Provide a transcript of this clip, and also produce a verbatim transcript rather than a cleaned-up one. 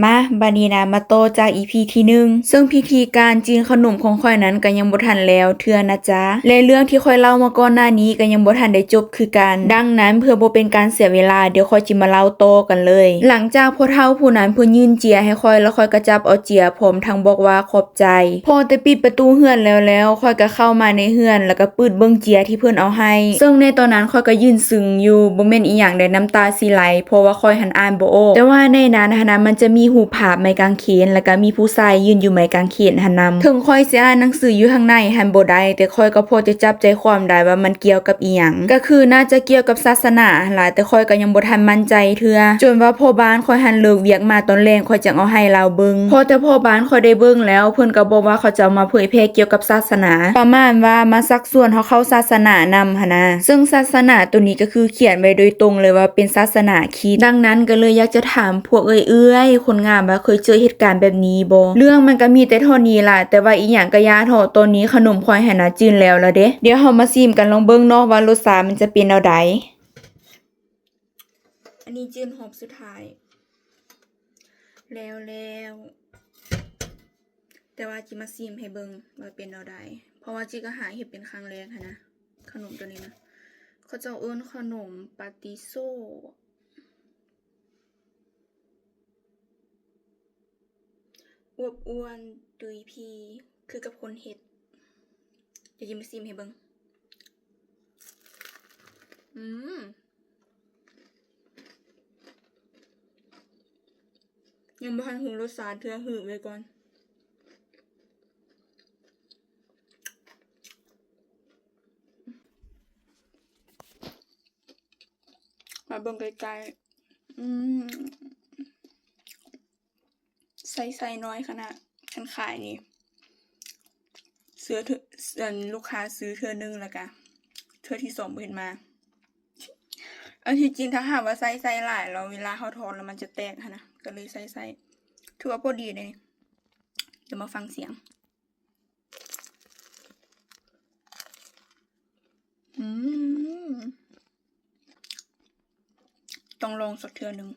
มา บัดนี้นะ มาต่อจาก อีพี ที่หนึ่ง ซึ่งพิธีการจืนขนมของข้อยนั้นก็ยังบ่ทันแล้วเทื่อนะจ๊ะ และเรื่องที่ข้อยเล่ามาก่อนหน้านี้ก็ยังบ่ทันได้จบคือกัน ดังนั้นเพื่อบ่เป็นการเสียเวลา เดี๋ยวข้อยจิมาเล่าต่อกันเลย หลังจากพ่อเฒ่าผู้นั้นเพิ่นยื่นเจียให้ข้อย แล้วข้อยก็จับเอาเจียพร้อมทั้งบอกว่าขอบใจ พอแต่ปิดประตูเฮือนแล้วแล้ว ข้อยก็เข้ามาในเฮือน แล้วก็ปืดเบิ่งเจียที่เพิ่นเอาให้ ซึ่งในตอนนั้นข้อยก็ยืนซึ่งอยู่ บ่แม่นอีหยังใด น้ำตาสิไหล เพราะว่าข้อยหั้นอ่านบ่ออก แต่ว่าในนั้นหั้นนะ มันจะมีรูปภาพไม้กางเขน แล้วก็มีผู้ชายยืนอยู่ไม้กางเขนหั้นนำ ถึงข้อยสิอ่านหนังสืออยู่ข้างในหั้นบ่ได้ แต่ข้อยก็พอจะจับใจความได้ว่ามันเกี่ยวกับอีหยัง ก็คือน่าจะเกี่ยวกับศาสนาหั้นล่ะ แต่ข้อยก็ยังบ่ทันมั่นใจเทื่อ จนว่าพ่อบ้านข้อยหั้นเลิกเวียกมาตอนแลง ข้อยจั่งเอาให้ลาวเบิ่ง พอแต่พ่อบ้านข้อยได้เบิ่งแล้ว เพิ่นก็บอกว่าเขาเจ้ามาเผยแพร่เกี่ยวกับศาสนา ประมาณว่ามาชักชวนเฮาเข้าศาสนานำหั้นนะ ซึ่งศาสนาตัวนี้ก็คือเขียนไว้โดยตรงเลยว่าเป็นศาสนาคริสต์ ดังนั้นก็เลยอยากจะถามพวกเอื้อยๆ คนงามว่าเคยเจอเหตุการณ์แบบนี้บ่ เรื่องมันก็มีแต่เท่านี้ล่ะ แต่ว่าอีหยังก็อย่าเถาะ ตอนนี้ขนมข้อยหั้นนะจืนแล้วละเด้ เดี๋ยวเฮามาชิมกันลองเบิ่งเนาะว่ารสชาติมันจะเป็นแนวใด อันนี้จืนรอบสุดท้าย แล้วแล้ว แต่ว่าจิมาชิมให้เบิ่งว่าเป็นแนวใด เพราะว่าจิก็หาเฮ็ดเป็นครั้งแรกหั้นนะ ขนมตัวนี้นะ เขาเจ้าเอิ้นขนมปาติโซ่ อวบอ้วนดุยพี คือกับคนเฮ็ด เดี๋ยวจิมาชิมให้เบิ่ง อืม ยังบ่ทันรู้รสชาติเทื่อ หือไว้ก่อน มาเบิ่งใกล้ๆ อืม ไส้ไส้น้อยขนาด คันขายนี่ ซื้อเทื่อ อัน ลูกค้าซื้อเทื่อหนึ่งแล้วกะ เทื่อที่สองบ่เห็นมา อันที่จริงถ้าหากว่าไส้ไส้หลายแล้ว เวลาเฮาทอดแล้วมันจะแตกหั้นนะ ก็เลยไส้ไส้ ถือว่าพอดีเลยนี่ เดี๋ยวมาฟังเสียง อืม ต้องลองสักเทื่อหนึ่ง